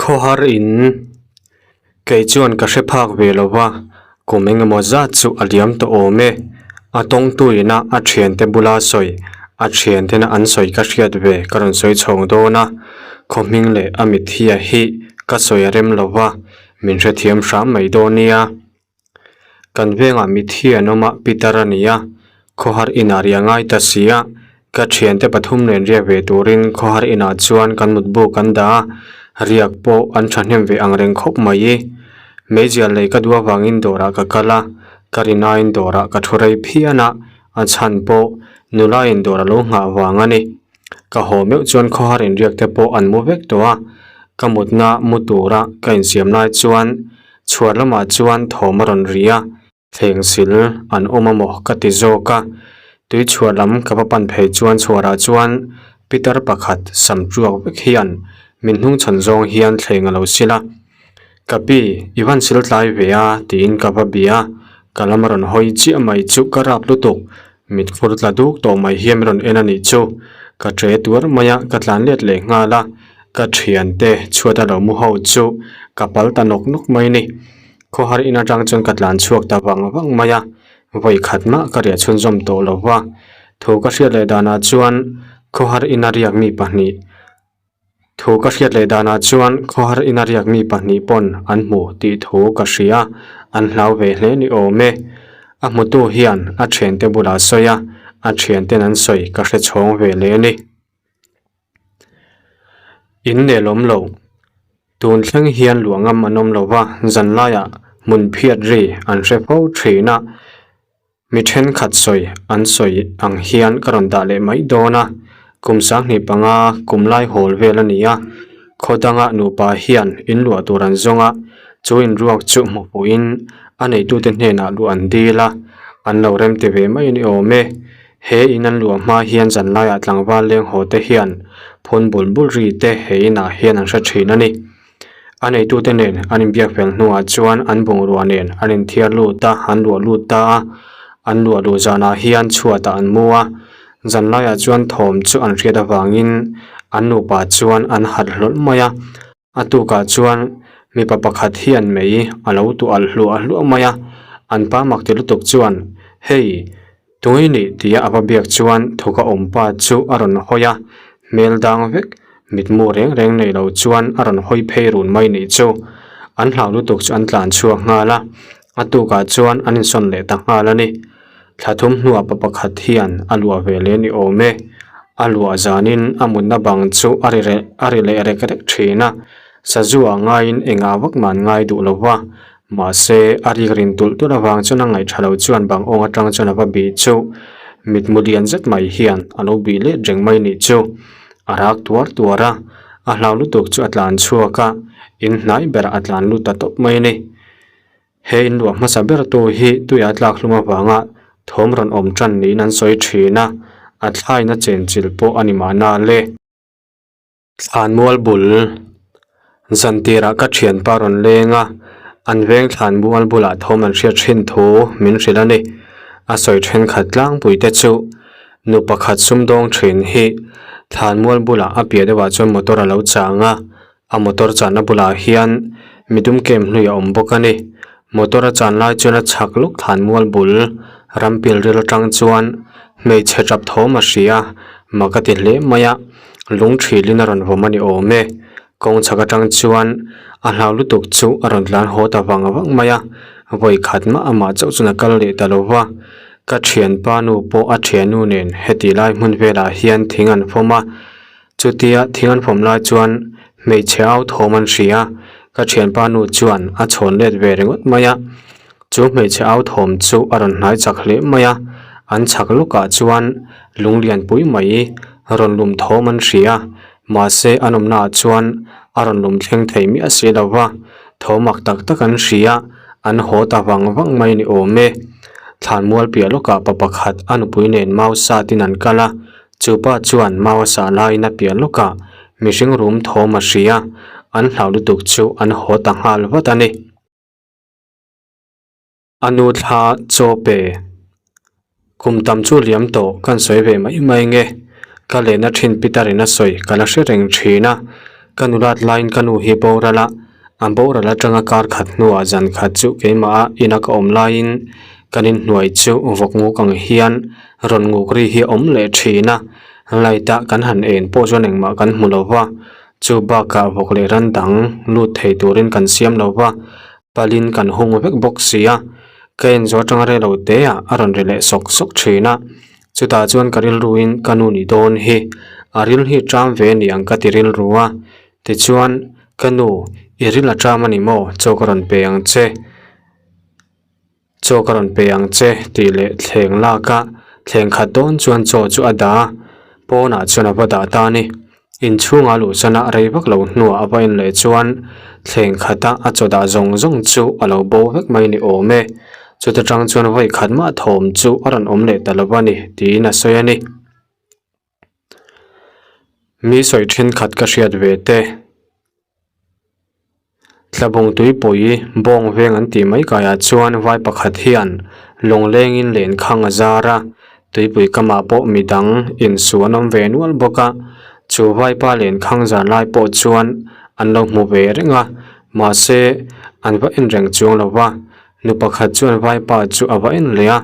Khawhar in kei chuan ka hre phak ve lo va, kum eng emaw zat chu a liam tawh awm e. A tawngtu ina a thiante bula sawi, a thiantena an sawi ka hriat ve ka rawn sawi chhawng dawn a, khaw hming leh a mithia hi ka sawi a rem lo va, min hrethiam hram mai dawn nia. Kan vengah mithi an awm a, Peter a ni a, khawhar inah riah ngai ta si a, ka thiante pathum nen riak ve turin khawhar inah chuan kan mutbu kan dah a, riak pawh an thahnem ve ang reng khawp mai i. Meizial lei ka duh avangin dawrah ka kal a, ka rinain dawrah ka thu rei phian a, a chhan pawh nula in dawr a lo nghah vang a ni. Ka haw meuh chuan khawhar inriak te pawh an mu vek tawh a, ka mutna mu tura ka insiam lai chuan chhuar lamah chuan thawm a rawn ri a, thleng sil an awm a maw ka ti zawk a, tui chhuar lam ka va pan phei chuan chhuarah chuan pitar pakhat sam tuak vek hian min hnungchhawn zawng hian thleng a lo sil a, Ka pi, i van sil tlai ve a tiin ka va bia a, ka lam a rawn hawi chiah mai chu ka rap lutuk, mit khur tla duk tawh mai hian min rawn en a nih chu, ka tre tuar mai a, ka tlan let leh nghal a, ka thiante chhuat a lo mu ho chu ka pal ta nawk nawk mai ni, khawhar in atang chuan ka tlan chhuak ta vang vang mai a, vawi khat mah ka riah chhunzawm tawh lo va, thu ka hriat leh danah chuan khawhar in a riak mi pahnih. Thu ka hriat leh danah chuan khawhar ina riak mi pahnih pawn an hmu tih thu ka hria, an hlau ve hle ni awm e. A hmutu hian a thiante bulah sawi a, a thianten an sawi ka hre chhawng ve leh a ni. In nelawm lo. Tun thleng hian luahngam an awm lo va, zanlaiah hmun phiat ri an hre fo thin a. Mi thenkhat sawi an sawi ang hian ka rawn dah leh mai dawn a, kum sanghnih panga kum lai hawl vel a ni a, khaw danga nupa hian in luah tur an zawng a, chu inruak chu hmu fuhin a neitute hnenah luah an dil a, an lo rem ti ve mai a ni awm e. He in an luah hma hian zanlaiah tlangval leng haw te hian phun bul bul ri te he inah hian an hre thin a ni. A neitute nen an inbiak fel hnuah chuan an bungrua nen an inthiar lut a, an luah lut ta a. An luah luh zanah hian chhuatah an mu a, zanlaiah chuan thawm chu an hriat avangin an nupa chuan an harh hlawlh mai a. A tukah chuan mipa pakhat hian mei a lo tuah alh hluah hluah mai a, an pa mak ti lutuk chuan, Hei, Tui nih tia a va biak chuan thuka awm pa chu a rawn hawi a, hmel dang vek, mitmu reng reng nei lo chuan a rawn hawi phei run mai nih chu. An hlau lutuk chu an tlan chhuak nghal a, a tukah chuan an insawn leh ta nghal a ni. Thla thum hnuah pa pakhat hian a luah ve leh ni awm e. A luah zanin a mutna bang chu a ri reh a ri leh rek rek thin a, sazu ah ngaiin engah vak mah an ngai duh lo va, Mahse, a rik rin tulh tulh avang chuan a ngaih tha lo chuan bang awng atang chuan a va bih chu. Mitmu lian zet mai hian a lo bih let reng mai nih chu. A rak tuar tuar a, a hlau lutuk chu a tlan chhuak a, in hnai berah a tlan lut ta tawp mai a ni. He in luah hmasa ber tu hi tuia tlak hlum avanga thawm rawn awm tan niin an sawi thin a, a thlaina chenchilh pawh a ni mahna le. Thlanmual bul zantirah ka thianpa rawn leng a, an veng thlanmual bulah thawm an hriat thin thu min hrilh a ni. A sawi thenkhat tlangpui te chu nu pakhat sumdawng thin hi thlanmual bulah a piah deuhah chuan motor a lo chang a, a motor channa bulah hian midum kem hlui a awm bawk a ni. Motor a chan lai chuan a chhak lawk thlanmual bul ram pilril atang chuan hmeichhe tap thawm a hria mak a ti hle mai a. Lung thilin a rawn vawm a ni awm e. Kawng chhak atang chuan a hlau lutuk chu a rawn tlan haw ta vang vang mai a, vawi khat mah amah chauh chuan a kal leh ta lo va. Ka thianpa nu pawh a thiannu nen heti lai hmun velah hian thing an fawm a, chutia thing an fawm lai chuan hmeichhe au thawm an hria. Ka thianpa nu chuan a chhawn let ve ringawt mai a, chu hmeichhe au thawm chu a rawn hnai chak hle mai a, an chhak lawkah chuan lung lianpui mai rawn lum thawm an hria, mahse an awmnaah chuan a rawn lum thleng thei miah si lo va, tho mak tak tak an hria, an haw ta vang vang mai ni awm e. Thlanmual piah lawkah pa pakhat a nupui nen mau satin an kal a, chu pa chuan mau a sah laiin a piah lawkah mihring rum thawm a hria, an hlau lutuk chu an haw ta nghal vat a ni. A nu thla chaw pe. Kum tam chu liam tawh kan sawi ve mai mai nge. Ka lehna thin Peter in a sawi ka la hre reng thin a. Ka nulat laiin ka nu hi boral a, a boral atanga kar khat hnuah zan khat chu keimah a ina ka awm laiin kan inhnuai chu vawk nguk ang hian rawn nguk ri hi a awm leh thin a, light a kan han en pawh chuan engmah kan hmu lo va, chu bakah vawk leh ran dang lut thei turin kan siam lo va, palin kan hung vek bawk si a, ka en zawh atanga rei lo te ah a rawn ri leh sawk sawk thin a. Chutah chuan ka rilruin ka nu ni dawn hi a ril hi ṭam ve ni ang ka ti rilru a, tichuan ka nu i ril a ṭam a ni maw chaw ka rawn pe ang che, chaw ka rawn pe ang che tih leh thleng lak a, thleng khat dawn chuan chaw chu a dah a, pawnah chuan a va dah ta a ni. Inchhungah luhsan a rei vak lo hnuah a va en leh chuan thleng khata a chaw dah zawng zawng chu a lo bo vek mai ni awm e. Chuta tang chuan vawi khat mah thawm chu a rawn awm leh ta lo a ni tiin a sawi a ni. Mi sawi thenkhat ka hriat ve te. Tlabung tuipui bawng veng an tih mai kaiah chuan vai pakhat hian lawnglengin lenkhang a zar a, tuipui kamah pawh midang insuh an awm ve nual bawk a, chu vaipa lenkhang zar lai pawh chuan an lo hmu ve reng a, mahse an va en reng chuang lo va, nu pakhat chuan vaipa chu a va en leh a,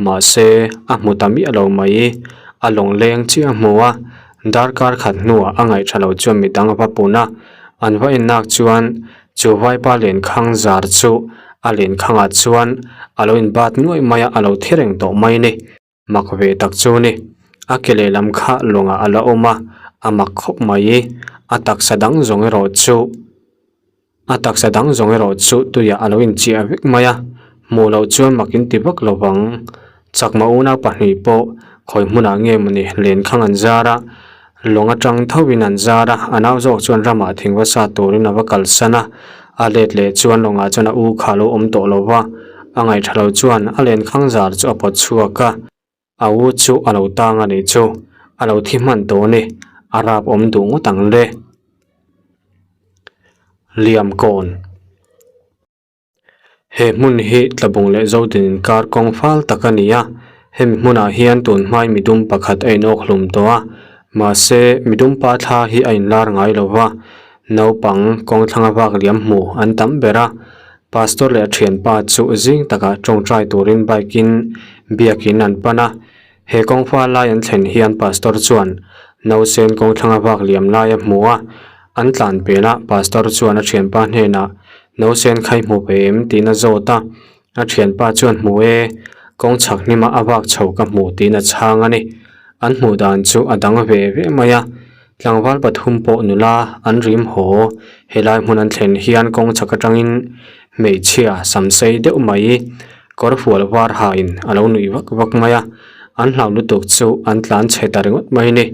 mahse a hmu ta miah lo mai, a lawngleng chiah a hmu a. Darkar khat hnuah a ngaihṭha lo chuan midang a va pun a, an va en nak chuan chu vaipa lenkhang zar chu a lenkhangah chuan a lo inbat nuaih mai a, a lo thi reng tawh mai ni. Mak ve tak chu ni. A ke lehlam kha lawngah a la awm a, a mak khawp mai. A taksa dang zawng erawh chu. A taksa dang zawng erawh chu tuiah a lo inchiah vek mai a, hmuh loh chuan mak in ti vak lo vang. Chakma unau pahnih pawh khawi hmunah nge mawni lenkhang an zar a, lawng atang tho in an zar a, a nau zawk chuan ramah thingva sa turin a va kalsan a, a let leh chuan lawngah chuan a u kha a lo awm tawh lo va, a ngaihṭha lo chuan a lenkhang zar chu a pawt chhuak a. A u chu a lo tang a nih chu, a lo thi hman tawh a ni, a rap awm duh ngawt ang le. Liamkawn He hmun hi Tlabung leh Zodin inkar kawng fal tak a ni a, hemi hmunah hian tun hmai midum pakhat a inawk hlum tawh a, mahse midum pa thla hi a inlar ngai lo va, naupang kawng thlanga vak liam hmu an tam ber a. Pastor leh a thianpa chu zing takah tawngtai turin bike in biakin an pan a, he kawngfa lai an thlen hian Pastor chuan nausen kawngthlanga vak liam lai a hmu a, an tlan pel a, Pastor chuan a thianpa hnenah nausen kha i hmu ve em tiin a zawt a, a thianpa chuan hmu e, kawng chhak hnimah a vak chho ka hmu tiin a chhang a ni. An hmuh dan chu a dang ve ve mai a. Tlangval pathum pawh nula an rim haw. Helai hmun an thlen hian kawng chhak atangin hmeichhia samsei deuh mai kawr fual var hain a lo nuih vak vak mai a, an hlau lutuk chu an tlan chhe ta ringawt mai a ni.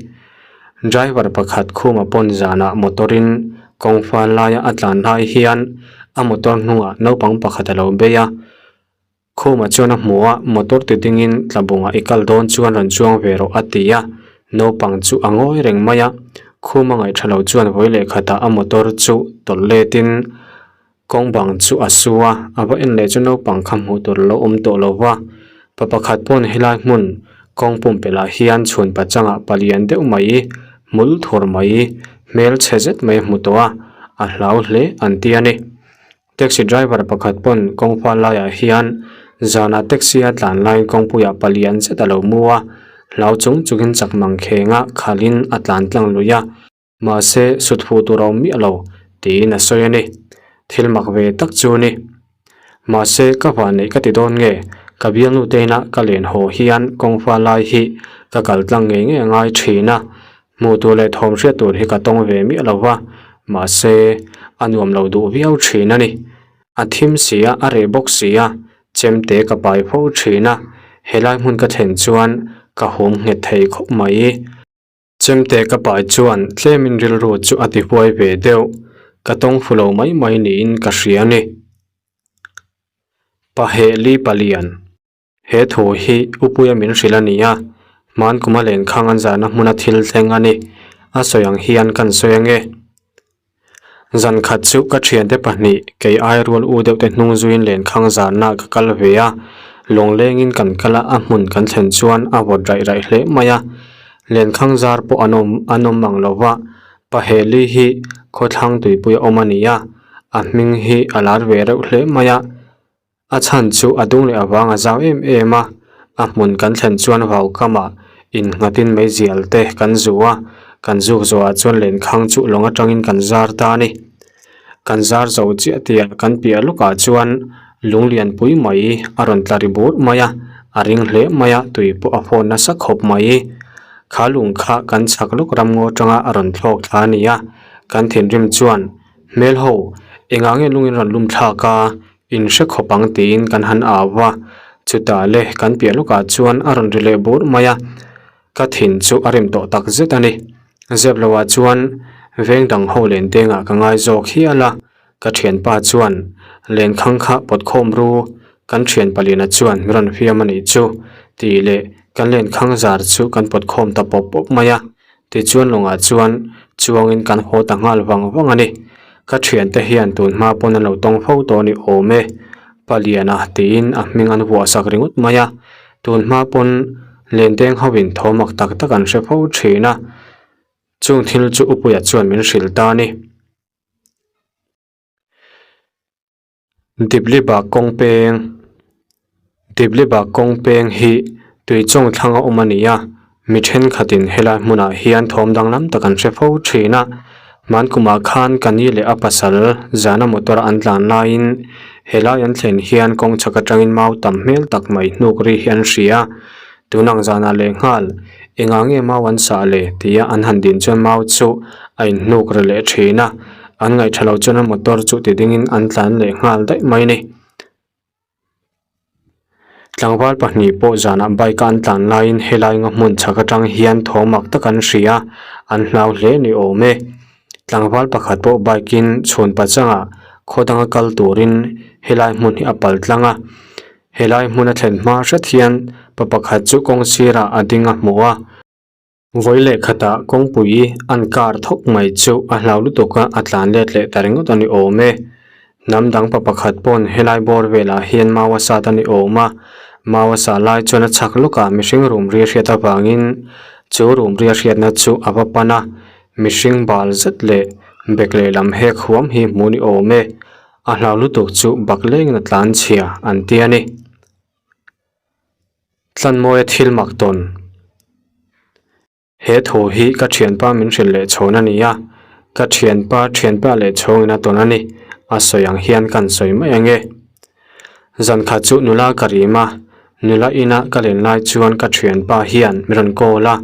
Driver pakhat khuma pawn zanah motor in kawng fal laia a tlan lai hian a motor hnungah naupang pakhat a lo bei a. Khuma chuan a hmu a, motor ti dingin tlabungah i kal dawn chuan rawn chuang ve rawh a ti a, naupang chu a ngawi reng mai a, Khuma ngaihṭha lo chuan vawi leh khatah a motor chu tawlh letin kawng bang chu a su a, a va en leh chu naupang kha hmuh tur a lo awm tawh lo va, pa pakhat pawn helai hmun kawng pumpelh ah hian chhun pachangah palian deuh mai, hmul thur mai, hmel chhe zet mai a hmu tawh a, a hlau hle an ti a ni. Taxi driver pakhat pawn kawngfa laiah hian zanah taxi a tlan laiin kawngpuiah palian zet a lo mu a, hlau chung chungin chak mang khenga khalhin a tlan tlang lui a, mahse sut fuh tur a awm miah lo tiin a sawi a ni. Thil mak ve tak chu a ni. Mahse ka vah neih ka ti dawn nge, ka bialnu te inah ka len haw hian kawngfa lai hi ka kal tlang ngei ngei a ngai thin a, Hmuh tur leh thawm hriat tur hi ka tawng ve miah lo va, mahse a nuam lo duh viau thin a ni. A thim si a, a reh bawk si a, chemte ka pai fo thin a, helai hmun ka thlen chuan ka hum nghet thei khawp mai. Chemte ka pai chuan tlemin rilru chu a ti huai ve deuh, ka tawng fu lo mai mai niin ka hria a ni. Pahehli palian. He thu hi Upuia min hrilh a ni a, hman kuma lenkhang an zahna hmuna thil thleng a ni. A sawi ang hian kan sawi ang e. Zan khat chu ka thiante pahnih kei ai rual u deuh te hnung zuiin lenkhang zahna ka kal ve a, lawnglengin kan kal a, a hmun kan thlen chuan a vawt raih raih hle mai a. Lenkhang zar pawh an awm an awm ang lo va, Pahehli hi Khawthlang tuipui a awm a ni a, a hming hi a lar ve reuh hle mai a. A chhan chu a dung leh avang a zau em em a, a hmun kan thlen chuan vau kamah innghatin meizial te kan zu a, kan zuk zawhah chuan lenkhang chu lawng atangin kan zar ta a ni. Kan zar zo chiah tihah kan piah lawkah chuan lung lianpui mai a rawn tla ri bur mai a, a ring hle mai a, tui pawh a fawn nasa khawp mai. Kha lung kha kan chhak lawk ramngaw atanga a rawn thlawk thla a ni a, kan thinrim chuan hmel ho engah nge lungin rawn lum thlak a, In hre khawp ang tiin kan han au va, chutah le kan piah lawkah chuan a rawn ri leh bur mai a, ka thin chu a rim tawh tak zet a ni. Zep lohah chuan veng dang ho len dengah ka ngai zawk hial a, ka thianpa chuan lenkhang kha pawt khawm ru, kan thian paliana chuan min rawn fiam a nih chu tih leh kan lenkhang zar chu kan pawt khawm ta pawp pawp mai a. Tichuan lawngah chuan chuangin kan haw ta nghal vang vang a ni. Ka thiante hian tun hma pawn an lo tawng fo tawh a ni awm e. Paliana tiin a hming an vuah sak ringawt mai a. Tun hma pawn lendeng hoin thawmak tak tak an hre fo thin a. Chung thil chu Upuia chuan min hrilh ta a ni. Dibliba kawng peng Dibliba kawng peng hi tui chawng thlang a awm a ni a, mi thenkhatin helai hmunah hian thawm danglam tak an hre fo thin a, hmankumah khan ka ni leh a pasal zana motor an tlan laiin helai an thlen hian kawng chhak atangin mau tam hmel tak mai hnuk ri hi an hria a, tunang zanah lehnghal engah nge mau an sah le tia an han din chuan mau chu a inhnuk ri leh thin a. An ngaihṭha lo chuan a motor chu ti dingin an tlan leh nghal daih mai a ni. Tlangval pahnih pawh zanah bike a an tlan laiin helai nga hmun chhak atang hian thawmak tak an hria a, an hlau hle ni awm e. Tlangval pakhat pawh bike in chhun pachangah khaw danga kal turin helai hmun hi a pal tlang a. Helai hmun a thlen hma hret hian pa pakhat chu kawng sirah a ding a hmu a. Vawi leh khatah kawngpui an kar thawk mai chu a hlau lutuk a, a tlan let leh ta ringawt a ni awm e. Hnam dang pa pakhat pawn helai bawr velah hian mau a sat a ni awm a, mau a sah lai chuan a chhak lawkah mihring rum ri a hriat avangin chu rum ri a hriatna chu a va pan a, mihring bal zet leh bek lehlam hek huam hi hmuh ni awm e. A hlau lutuk chu bak lengin a tlan chhia an ti a ni. Tlanmawia thil mak tawn. He thu hi ka thianpa min hrilh leh chhawn a ni a, ka thianpa thianpa leh chhawngin a tawn a ni, a sawi ang hian kan sawi mai ang e. Zan khat chu nula ka rim a, nula ina ka len lai chuan ka thianpa hian min rawn call a,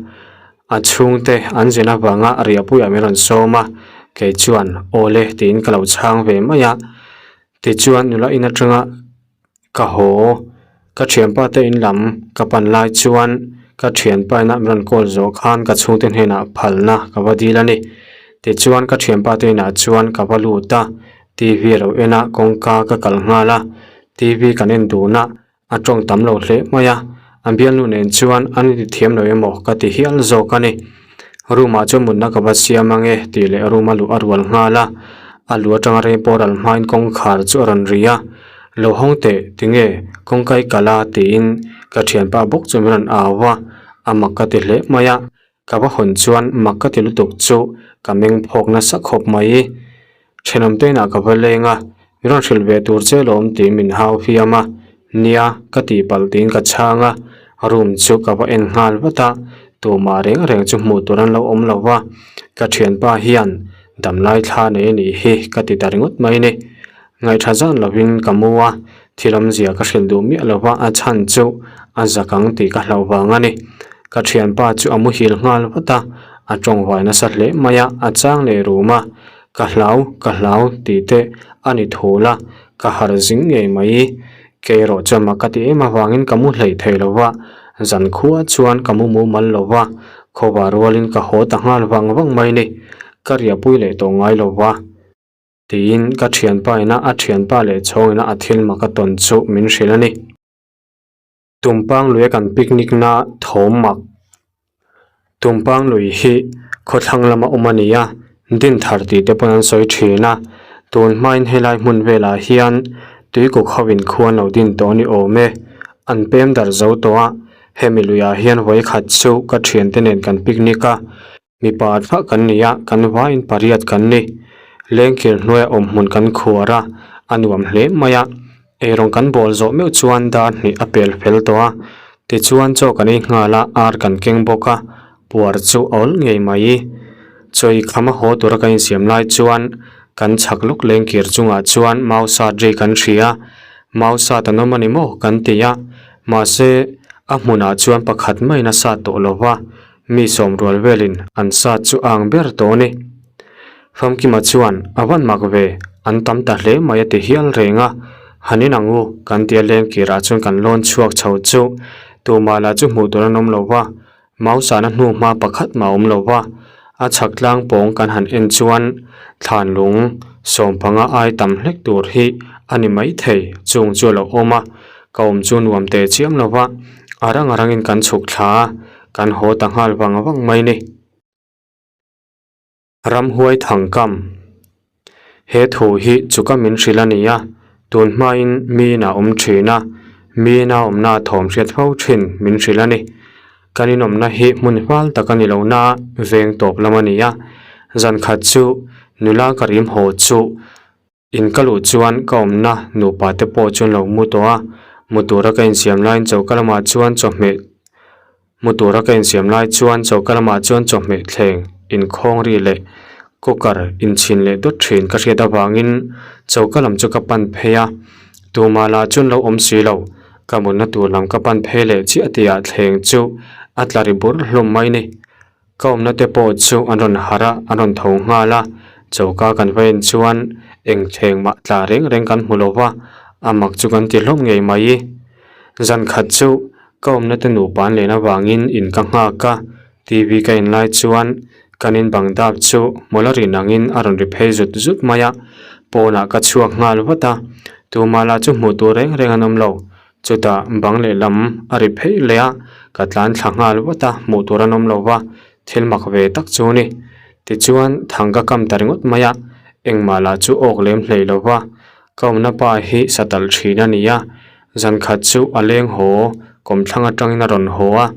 a chhungte an zin avanga riahpuiah min rawn sawm a, kei chuan aw le tiin ka lo chhang ve mai a, tichuan nula in atanga Ka haw, ka thianpa te in lam ka pan lai chuan ka thianpa ina min rawn call zawh khan ka chhungte hnenah phalna ka va dil a ni. Tichuan ka thianpa te inah chuan ka va lut a, TV a lo en a, kawngka ka kal nghal a, TV kan en dun a, a tawng tam lo hle mai a, a bialnu nen chuan an inti thiam lo emaw ka ti hial zawk a ni. Room ah chuan mutna ka va siam ange tih leh room a luh a rual nghal a, a lu atanga reng pawh ral hmain kawngkhar chu a rawn ri a, Lo hawng teh, tinge kawngka i kal a tiin ka thianpa bawk chu min rawn au a, a mak ka ti hle mai a, ka va hawn chuan mak ka ti lutuk chu ka meng phawk nasa khawp mai. Thenawm te inah ka va leng a, min rawn hrilh ve tur che lawm tiin min hau fiam a, nia ka tihpalh tiin ka chhang a, room chu ka va en nghal vat a, tumah reng reng chu hmuh tur an lo awm lo va, ka thianpa hian damlai thla nei a nih hi ka ti ta ringawt mai a ni. Ngaihṭha zan lovin ka mu a, thil awmzia ka hrilh duh miah lova a chhan chu a zak ang tih ka hlauh vang a ni. Ka ṭhianpa chu a muhil nghal vat a, a ṭawngvai nasa hle mai a, a chang leh rum a, ka hlau, ka hlau tih te a ni thul a, ka harh zing ngei mai. Kei erawh chuan mak ka ti em avangin ka mu hleih thei lo va, zan khua chuan ka mu mumal lo va, khawvar rualin ka haw ta nghal vang vang mai ni. Ka riahpui leh tawh ngai lo va. Tiin ka thianpa ina a thianpa leh chhawng ina a thil mak a tawn chu min hrilh a ni. Tumpang luia kan picnic na thawm mak. Tumpang lui hi khawthlang lama awm a ni a, Dinthar tih te pawn an sawi thin a. Tun hmain helai hmun velah hian tuikuk ho in khu an lo din tawh a ni awm e. An pem darh zo tawh a, hemi luiah hian vawikhat chu ka thiante nen kan picnic a. Mipa thlah kan ni a, kan vaiin pariat kan ni. Lengkir hnuaia awm hmun kan khuar a, a nuam hle mai a. Eirawng kan bawl zawh meuh chuan dar hnih a pel fel tawh a, tichuan chaw kan ei nghal a, ar kan keng bawk a, puar chu a awl ngei mai. Chaw i kham a haw tura kan insiam lai chuan kan chhak lawk lengkir chungah chuan mau sat ri kan hria a, mau sat an awm a ni maw kan ti a, mahse a hmunah chuan pakhat maiin a sat tawh lo va, mi sawm rual velin an sat chu a ang ber tawh a ni. Famkima chuan, A van mak ve, an tam ta hle mai a ti hial reng a, han in ang u, kan tia leng kirah chuan kan lawn chhuak chho chu tumah lah chu hmuh tur an awm lo va, mau sahna hnu hma pakhat mah a awm lo va, a chhak tlang pawng kan han en chuan thlan lung sawmpanga ai tam hlek tur hi a ni maithei chung chu a lo awm a, ka awm chu nuam teh chiam lo va, a rang a rangin kan chhuk thla a, kan haw ta nghal vang vang mai ni. Ramhuai thangkam. He thu hi chuka min hrilh a ni a, tun hmain miin a awm thin a, miin a awmna a thawm hriat fo thin min hrilh a ni. Kan inawmna hi hmun fal tak a ni lo na veng tawp lam a ni a, zan khat chu nula ka rim haw chu in ka luh chuan ka awmna nupa te pawh chuan lo mu tawh a, mu tura ka insiam laiin choka lamah chuan chawhmeh Mu tura ka insiam lai chuan choka lamah chuan chawhmeh thleng inkhawng ri leh cooker inchhin leh dawt thin ka hriat avangin choka lam chu ka pan phei a, tumah lah chuan lo awm si lo, ka mutna tur lam ka pan phei leh chiah tihah thleng chu a tla ri bur hlawm mai ni. Ka awmna te pawh chu an rawn harh a, an rawn tho nghal a, choka kan va en chuan eng thleng mah tla reng reng kan hmu lo va, a mak chu kan ti hlawm ngei mai. Zan khat chu Ka awmna te nupa an len avangin in ka nghak a, TV ka en lai chuan kan in bang dap chu mawla rin angin a rawn ri phei zut zut mai a, pawnah ka chhuak nghal vat a, tumah lah chu hmuh tur reng reng an awm lo, chutah bang lehlam a ri phei leh a, ka tlan thla nghal vat a, hmuh tur an awm lo va, thil mak ve tak chu a ni. Tichuan thang ka kam ta ringawt mai a, engmah lah chu awk lem hlei lo va, ka awmna pa hi satalh thin a ni a, Zan khat chu a leng haw, kawmthlang atangin a rawn haw a.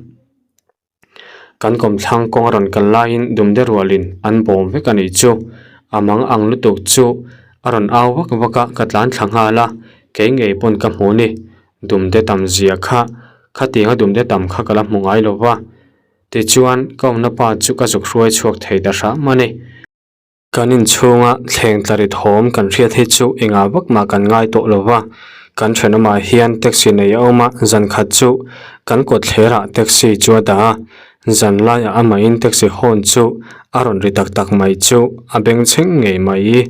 Kan kawmthlang kawng a rawn kal laiin dumde rualin an bawm vek a nih chu. A mang ang lutuk chu a rawn au vak vak a, ka tlan thla nghal a, kei ngei pawn ka hmu ni. Dumde tam zia kha, khatianga dumde tam kha ka la hmu ngai lo va. Tichuan, ka awmna pa chu ka zuk hruai chhuak thei ta hram a ni. Kan inchhunga thleng tla ri thawm kan hriat hi chu engah vak mah kan ngai tawh lo va, kan thenawmah hian taxi nei a awm a, zan khat chu kan kawt thlerah taxi chu a dah a, zan laiah amahin taxi hawn chu a rawn ri tak tak mai chu a bengchheng ngei mai.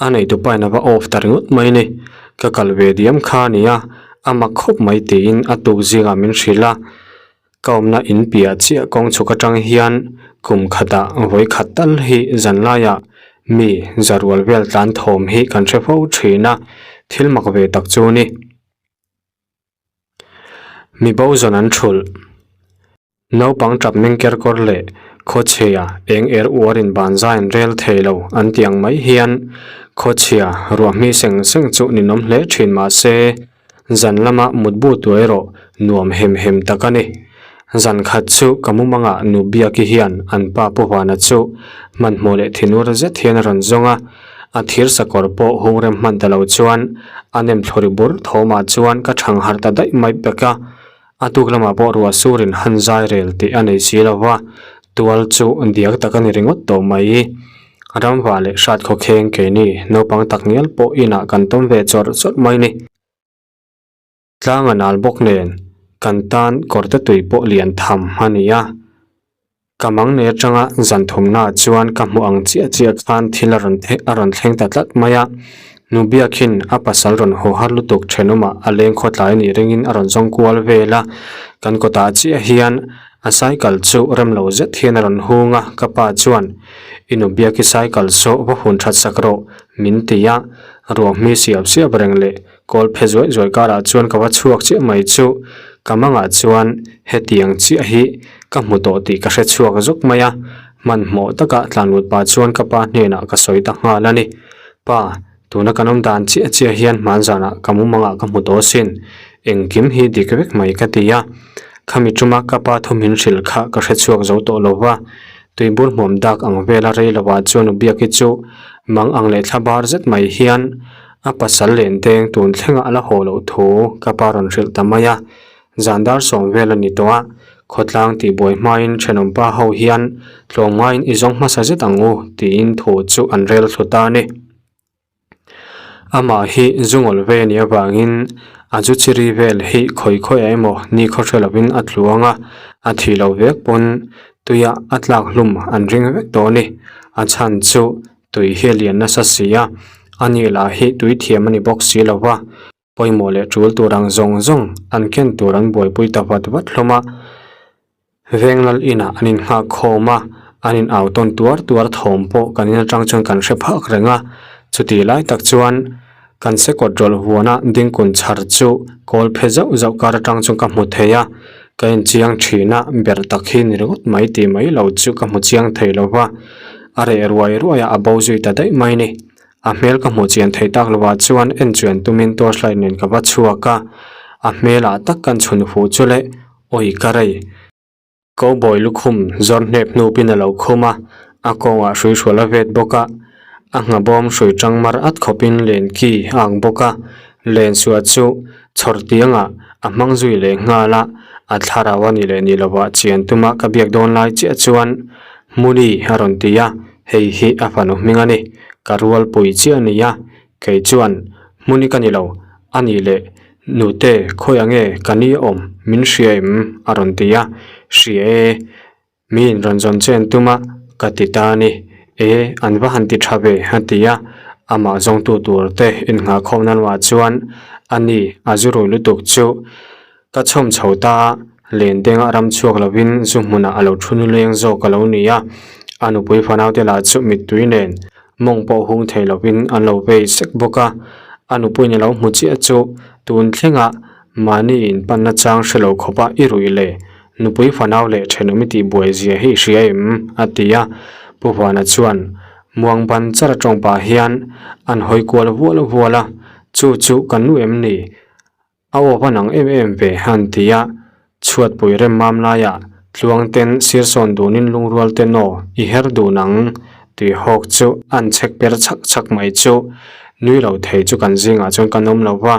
A neitupain a va off ta ringawt mai ni, ka kal ve diam kha a nia, a mak khawp mai tiin a tuk zingah min hrilh a. Ka awmna in piah chiah kawng chhuk atang hian kum khatah vawi khat tal hi zan laiah mi zarual vel tlan thawm hi kan hre fo thin a, thil mak ve tak chu ni. Mi bo zawn an thulh. Naupang tap meng ker kawr leh khawchhia eng er uarin ban zai an rel thei lo an tih ang mai hian khawchhia ruahmi seng seng chu ninawm hle thin mahse, Zan lama mutbu tuai erawh nuam hem hem tak a ni. Zan khat chu ka mumangah nu Biaki hian an pa Pu Huana chu hmanhmawh leh thinur zet hian a rawn zawng a, a thir sakawr pawh hung rem hman ta lo chuan a nem thlawri bur thawmah chuan ka thang harh ta daih mai pek a. A tuk lamah pawh ruah surin han zai rel tih a nei si lo va, tual chu diak tak a ni ringawt tawh mai. Ramva leh hrat khawkheng keini naupang tak ngial pawh inah kan tawm ve chawrh chawrh mai ni. Tlang a nal bawk nen kan tan kawrte tui pawh lian tham a ni a. Ka mang nei atanga zan thumnaah chuan ka hmuh ang chiah chiah khan thil a rawn a rawn thleng ta tlat mai a. Nu Biakhin a pasal rawn haw har lutuk thenawmah a leng khawtlai anih ringin a rawn zawng kual vel a. Kan kawtah chiah hian a cycle chu rem lo zet hian a rawn hung a, ka pa chuan, I nu Biaki cycle saw va hun that sak rawh, min ti a. Ruahmi siap siap reng leh Kawl phe zuai zuai karah chuan ka va chhuak chiah mai chu ka mangah chuan hetiang chiah hi ka hmu tawh tih ka hre chhuak zawk mai a, hmanhmawh taka tlanlut pah chuan ka pa hnenah ka sawi ta nghal a ni. Pa, tuna kan awm dan chiah chiah hian hmanzanah ka mumangah ka hmu tawh asin, engkim hi dik vek mai ka ti a. Khami tuma ka pa thawmhin hrilh kha ka hre chhuak zo tawh lo va, tuibur hmuam dak ang vela rei lovah chuan u Biaki chu. Mang ang leh thla bar zet mai hian a pasal lenteng tun thlengah a la haw loh thu ka pa rawn hrilh ta mai a. Zan dar sawm vel a ni tawh a, khawtlang tihbuai hmain thenawmpa ho hian tlawmngaiin i zawng hmasa zet ang u tiin thu chu an rel thlu ta a ni. Amah hi zu ngawl ve a nih avangin a zu chiri vel hi khawi khawiah emaw ni khaw hre lovin a tluang a, a thih loh vek pawn tuia a tlak hlum an ring vek tawh a ni. A chhan chu tui hi a lian nasa si a, ani lah hi tui thiam a ni bawk si lo va. Pawimawh leh tul tur ang zawng zawng an ken tur an buaipui ta vat vat hlawm a. Venglal inah an innghak khawm a, an in au tawn tuar tuar thawm pawh kan in atang chuan kan hre phak reng a. Chutih lai tak chuan kan sekawt rawlh huana dingkun chhar chu kawl phe zauh zauh kar atang chuan ka hmu thei a. Ka en chiang thin a, ber tak hi ni ringawt mai tih mai lo chu ka hmu chiang thei lo va. A reh ruai ruai a, a bo zui ta daih mai ni. A hmel ka hmuh chian theih tak lovah chuan en chuan tumin torchlight nen ka va chhuak a, a hmelah tak kan chhun fuh chu le, awi ka rei. Cowboy lukhum zawr hnep hnupin a lo khum a, a kawngah hrui hrual a vet bawk a, a nghahbawm hrui tang mar at khawpin len ki a ang bawk a, len suah chu chhawr tiangah a hmang zui leh nghal a, a thlarau a ni leh ni lovah chian tuma ka biak dawn lai chiah chuan Hmuni a rawn ti a, Hei hi a fanu hming a ni, ka rualpui chiah a ni a, kei chuan hmuni ka ni lo, a nih leh nute khawiah nge ka ni awm min hria em? a rawn ti a, hria e, miin rawn zawn chen tum a ka ti ta a ni, e an va han ti tha ve a ti a, amah zawngtu tur te innghah khawmna lamah chuan a ni a zu rui lutuk chu Ka chhawm chho ta a, Lendengah ram chhuak lovin zu hmunah a lo thu nuleng zawk a lo ni a, a nupui fanaute lah chu mittui nen mawng pawh hung thei lovin an lo vei sek bawk a, a nupuiin a lo hmu chiah chu tun thlengah mahni inpanna chang hre lo khawpa i ruih le, nupui fanau leh thenawm i tihbuai zia hi i hria em? a ti a, Pu Huana chuan muang ban char atawng pah hian an hawi kual vual vual a, Chu chu ka nu em ni? A aw va nang em em ve han ti a, chhuatpui rem mam laiah tluangten sirsawn dunin lungrual te naw i her dun ang tih hawk chu an chhek per chhak chhak mai chu nui lo thei chu kan zingah chuan kan awm lo va,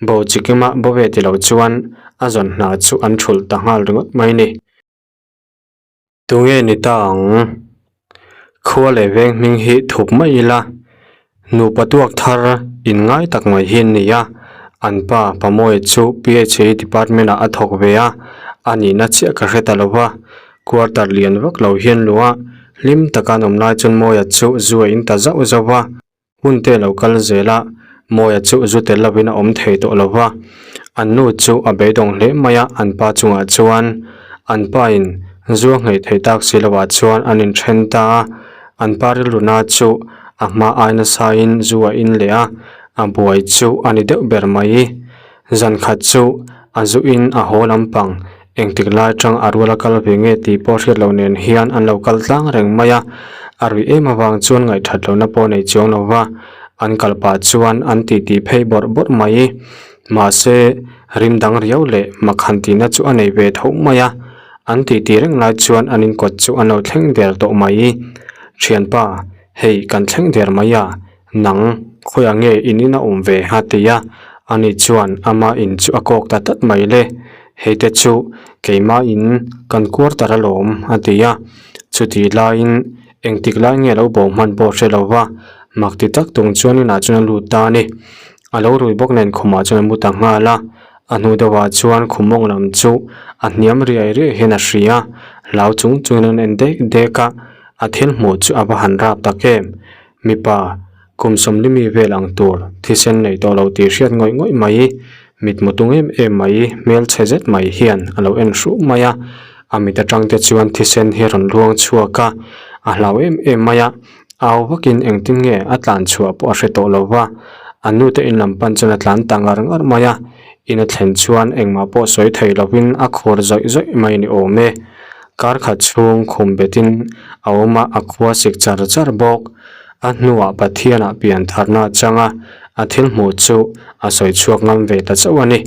bo chikima bo ve ti lo chuan a zawn hna chu an thulh ta nghal ringawt mai ni. Tunge ni ta ang? Khua leh veng hming hi thup mai ila, nupa tuak thar in ngai tak mai hi an ni a, an pa Pamawia chu PHA department ah a thawk ve a, a nihna chiah ka hre ta lo va, quarter lian vak lo hian luah hlim taka an awm lai chuan Mawia chu zu a in ta zauh zauh va. Hun te lo kal zel a, Mawia chu zu tel lovin a awm thei tawh lo va. An nu chu a beidawng hle mai a, an pa chungah chuan an pa in zu a ngheih theih tak si lovah chuan an inthen ta a. An pa rilruna chu a hma ai nasain zu a in leh a, a buai chu a ni deuh ber mai. Zan khat chu a zu in a haw lampang Engtik lai tang a rual a kal ve nge tih pawh hriat loh nen hian an lo kal tlang reng mai a, a ruih em avang chuan ngaihthat lohna pawh nei chuang lo va, an kal pah chuan an titi phei bawrh bawrh mai. Mahse, rim dang riau leh makhan tihna chu a nei ve tho mai a, an titi reng lai chuan an inkawt chu an lo thleng der tawh mai. Thianpa, hei kan thleng der mai a, Nang, khawiah nge in in a awm ve? a ti a, ani chuan ama in chu a kawk ta tlat mai le, hei te chu keimah in kan quarter alawm a ti a, chutih laiin engtik lai nge lo bo hman pawh hre lo va, mak ti tak tung chuan inah chuan a lut ta a ni. A lo rui bawk nen khumah chuan a mu ta nghal a, a hnu deuhah chuan khum mawng lam chu a hniam riai riai hian a hria, hlau chung chungin an en dek dek a, a thil hmuh chu a va han rap tak em. Mipa, kum sawmlimi vel ang tur thisen nei tawh lo tih hriat ngawih ngawih mai, mitmu tung em em mai, hmelchhe zet mai hian a lo en hruh mai a. A mit atang te chuan thisen hi a rawn luang chhuak a, a hlau em em mai a, au vakin engtin nge a tlan chhuah pawh a hre tawh lo va. A nute in lam pan chuan a tlan ta ngar ngar mai a, in a thlen chuan engmah pawh sawi thei lovin a khur zawih zawih mai ni awm e. Kar khat chhung khum betin a awm a, a khua sik char char bawk. A hnuah Pathianah pian tharna changa a thil hmuh chu a sawi chhuak ngam ve ta chauh a ni.